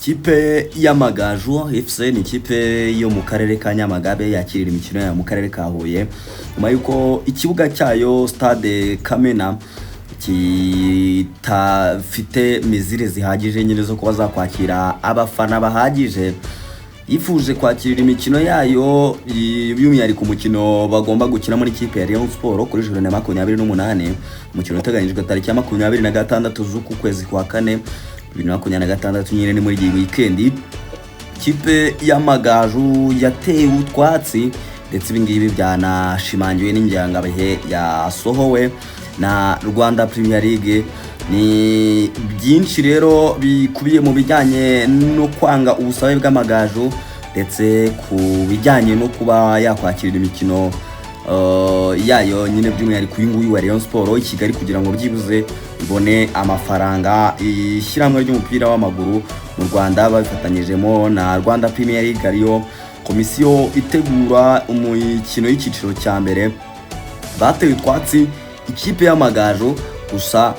Ikipe y'Amagaju FC ni ikipe yo mu karere ka Nyamagabe yakirira imikino yayo mu karere ka Huye, nyuma y'uko ikibuga cyayo Stade Kamena kitafite mizire zihagije nyine zo kuba zakwakira abafana bahagije. Yifuje kwakirira imikino yayo, by'umwihariko umukino bagomba gukina muri ikipe ya Rayon Sport kuri joro ya 28, umukino uteganyijwe tariki ya 26 z'uku kwezi kwa kane 2026, nyine ni muri iyi weekend. Ikipe y'Amagaju yatewe utwatsi, ndetse ibi ngibi byanashimangiwe n'ingengabihe yasohowe na Rwanda Premier League. Ni byinshi rero bikubiye mu bijyanye no kwanga ubusabe bw'Amagaju, ndetse ku bijyanye no kuba yakwakirira imikino yayo nyine, by'umwihariko uyu nguyu wa Rayon Sport i Kigali, kugira ngo byibuze ibone amafaranga. Ishyirahamwe ry'umupira w'amaguru mu Rwanda babifatanyijemo na Rwanda Premier League, ariyo komisiyo itegura umukino y'icyiciro cya mbere, batewe utwatsi ikipe y'Amagaju. Gusa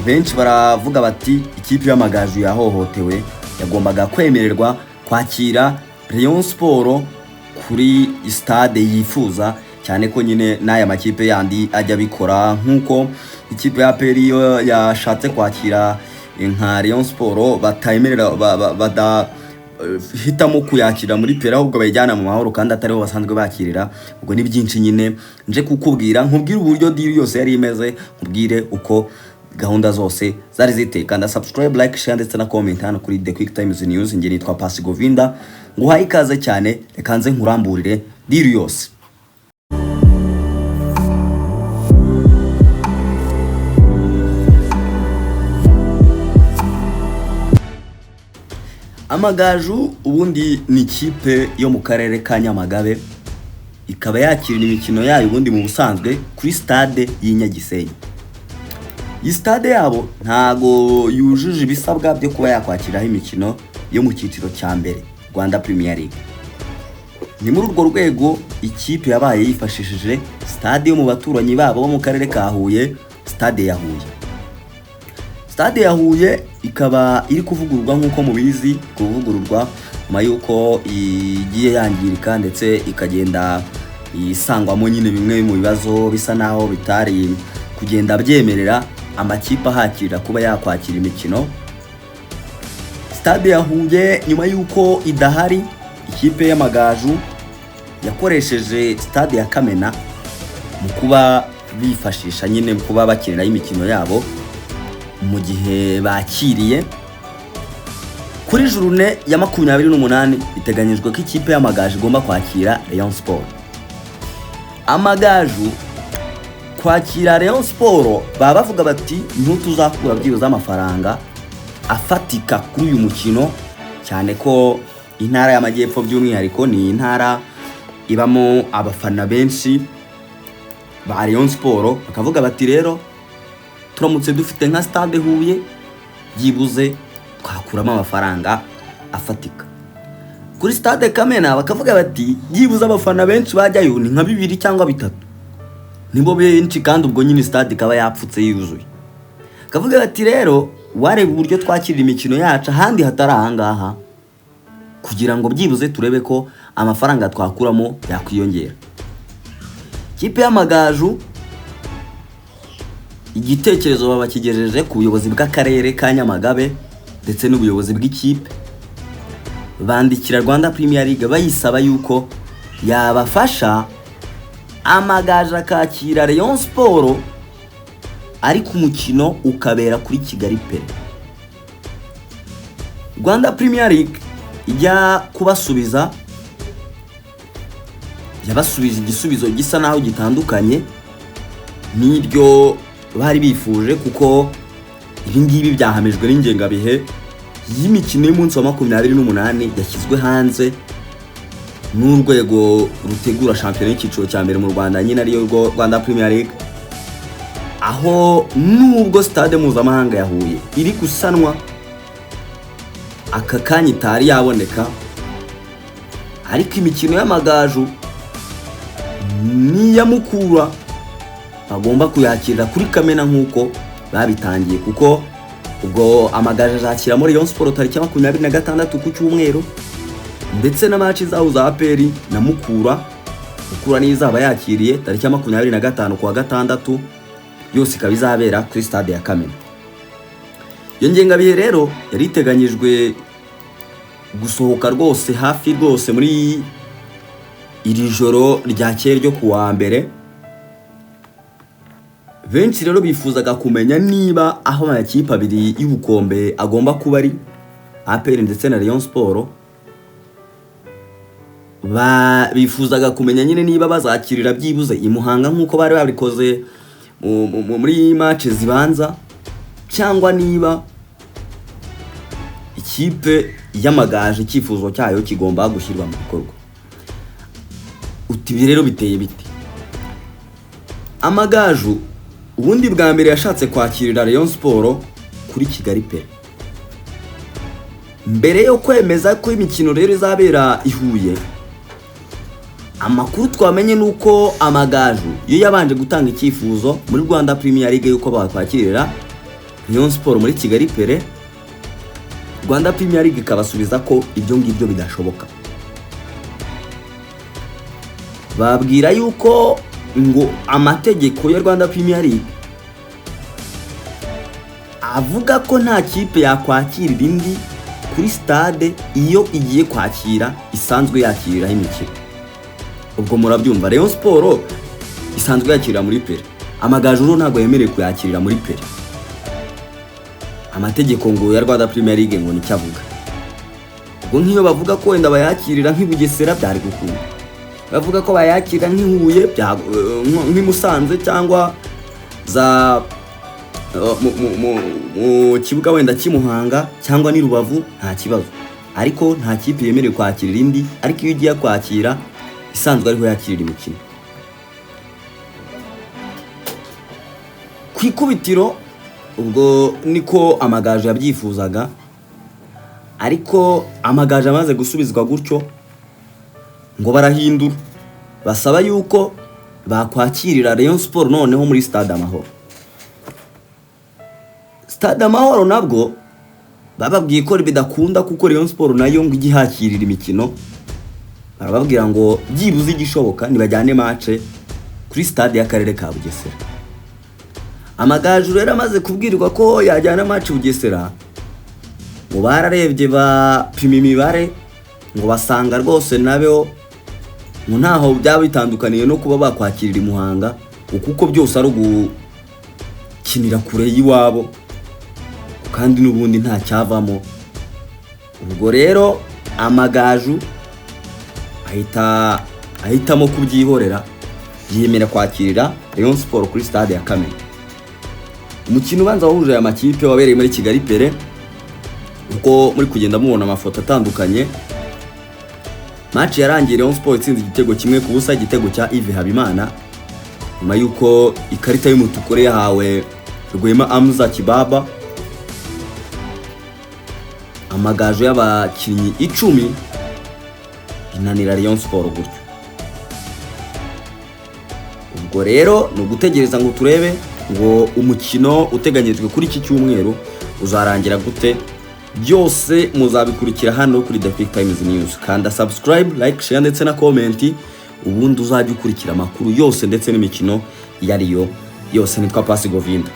benshi baravuga bati ikipe y'Amagaju yahohotewe, yagombaga kwemererwa kwakira Rayon Sport kuri stade yifuza, cyane ko nyine n'aya makipe yandi ajya abikora, nk'uko ikipe ya APR yo yashatse kwakira nka Rayon Sport batayemerera, badahitamo kuyakira muri Pera, ahubwo bayijyana mu Mahoro kandi atariho basanzwe bakirira. Ubwo ni byinshi nyine nje kukubwira, nkubwire uburyo deal yose yari imeze, nkubwire uko gahunda zose zari ziteye. Kanda subscribe, like, share ndetse na comment hano kuri The Quick Times News. Njye nitwa Pasi Govinda, nguhaye ikaze cyane. Reka nze nkuramburire deal yose. Amagaju ubundi ni ikipe yo mu karere ka Nyamagabe, ikaba yakirira imikino yayo ubundi mu busanzwe kuri stade y'Inyagisenyi. Iyi stade yabo ntago yujuje ibisabwa byo kuba yakwakiraho imikino yo mu cyiciro cya mbere Rwanda Premier League. Ni muri urwo rwego ikipe yabaye yifashishije stade yo mu baturanyi babo bo mu karere ka Huye, Stade ya Huye. Stade ya Huye ikaba iri kuvugururwa, nk'uko mubizi, kuvugururwa nyuma y'uko igiye yangirika ndetse ikagenda isangwamo nyine bimwe mu bibazo bisa naho bitari kugenda byemerera amakipe ahakirira kuba yakwakira imikino. Stade ya Huye nyuma y'uko idahari, ikipe y'Amagaju yakoresheje Stade ya Kamena mu kuba bifashisha nyine mu kuba bakiniraho imikino yabo mu gihe bakiriye. Kuri journée ya 28 biteganyijwe ko ikipe y'Amagaju igomba kwakira Rayon Sport. Amagaju kwakira Rayon Sport, baba bavuga bati ntituzakura byibuze amafaranga afatika kuri uyu mukino, cyane ko intara y'Amajyepfo by'umwihariko ni intara ibamo abafana benshi ba Rayon Sport. Bakavuga bati rero turamutse dufite nka Stade Huye byibuze twakuramo amafaranga afatika. Kuri Stade Kamena bakavuga bati byibuze abafana benshi bajyayo ni nka bibiri cyangwa bitatu, nibo benshi, kandi ubwo nyine stade ikaba yapfutse yuzuye. Bakavuga bati rero wareba uburyo twakirira imikino yacu ahandi hatari ahangaha, kugira ngo byibuze turebe ko amafaranga twakuramo yakwiyongera. Ikipe y'Amagaju igitekerezo babakigejeje ku buyobozi bw'akarere ka Nyamagabe ndetse n'ubuyobozi bw'ikipe, bandikira Rwanda Premier League bayisaba yuko yabafasha Amagaju akakira Rayon Sport, ariko umukino ukabera kuri Kigali Pele. Rwanda Premier League ijya kubasubiza, yabasubije igisubizo gisa naho gitandukanye n'ibyo bari bifuje, kuko ibi ngibi byahamijwe n'ingengabihe y'imikino y'umunsi wa 28 yashyizwe hanze n'urwego rutegura shampiyona y'icyiciro cya mbere mu Rwanda, nyine ariyo Rwanda Premier League, aho nubwo Stade Mpuzamahanga ya Huye iri gusanwa aka kanya itari yaboneka, ariko imikino y'Amagaju n'iya Mukura bagomba kuyakirira kuri Kamena nk'uko babitangiye, kuko Ubwo Amagaju azakira muri Rayon Sport tariki ya 26 ku cyumweru, ndetse na match izahuza APR na Mukura. Mukura niyo izaba yakiriye tariki ya 25 kuwa gatandatu, yose ikaba izabera kuri stade ya Kamena. Iyo ngengabihe rero yari iteganyijwe gusohoka rwose hafi rwose muri iri joro ryakeye ryo kuwa mbere. Benshi rero bifuzaga kumenya niba aho amakipe abiri y'ubukombe agomba kuba ari APR ndetse na Rayon Sport. Bifuzaga kumenya nyine niba bazakirira byibuze i Muhanga nk'uko bari babikoze muri match zibanza, cyangwa niba ikipe y'Amagaju icyifuzo cyayo kigomba gushyirwa mu bikorwa. Uti ibi rero biteye bite? Amagaju ubundi bwa mbere yashatse kwakirira Rayon Sport kuri Kigali Pele. Mbere yo kwemeza ko imikino rero izabera i Huye, amakuru twamenye ni uko Amagaju yo yabanje gutanga icyifuzo muri Rwanda Premier League y'uko bakwakirira Rayon Sport muri Kigali Pele. Rwanda Premier League ikabasubiza ko ibyo ngibyo bidashoboka, babwira yuko ngo amategeko ya Rwanda Premier League avuga ko nta kipe yakwakirira indi kuri stade iyo igiye kwakira isanzwe yakiriraho imikino. Ubwo murabyumva, Rayon Sport isanzwe yakirira muri Pele, Amagaju rero ntabwo yemerewe kuyakirira muri Pele. Amategeko ngo ya Rwanda Premier League ngo nicyo avuga. Ubwo nk'iyo bavuga ko wenda bayakirira nk'i Bugesera byari gukunda, bavuga ko bayakira nk'i Huye, nk'i Musanze cyangwa za mu kibuga wenda cy'i Muhanga cyangwa n'i Rubavu, nta kibazo. Ariko nta kipe yemerewe kwakirira indi, ariko iyo ugiye kwakira isanzwe ariho yakirira imikino. Ku ikubitiro ubwo niko Amagaju yabyifuzaga, ariko Amagaju amaze gusubizwa gutyo ngo barahindura, basaba yuko bakwakirira Rayon Sport noneho muri Stade Amahoro. Stade Amahoro nabwo bababwiye ko bidakunda, kuko Rayon Sport nayo ngo ijye ihakirira imikino. Barababwira ngo byibuze igishoboka nibajyane match kuri stade y'akarere ka Bugesera. Amagaju rero amaze kubwirwa ko yajyana match Bugesera, ngo bararebye bapima imibare, ngo basanga rwose nabo ngo ntaho byaba bitandukaniye no kuba bakwakirira i Muhanga, kuko byose ari ugukinira kure y'iwabo kandi n'ubundi nta cyavamo. Ubwo rero Amagaju ahitamo kubyihorera, yemera kwakirira Rayon Sport kuri stade ya Kamena. Umukino ubanza wahuje aya makipe wabereye muri Kigali Pele, uko muri kugenda mubona amafoto atandukanye. Match yarangiye Rayon Sport itsinze igitego 1-0, igitego cya Yves Habimana, nyuma y'uko ikarita y'umutuku yari yahawe Rwema Amza Kibaba. Amagaju y'abakinnyi 10 inanira Rayon Sport gutyo. Ubwo rero ni ugutegereza ngo turebe ngo umukino uteganyijwe kuri iki cyumweru uzarangira gute. Byose muzabikurikira hano kuri The Quick Times News. Kanda subscribe, like, share ndetse na comment, ubundi uzajya ukurikira amakuru yose ndetse n'imikino iyo ari yo yose. Nitwa Pasi Govinda.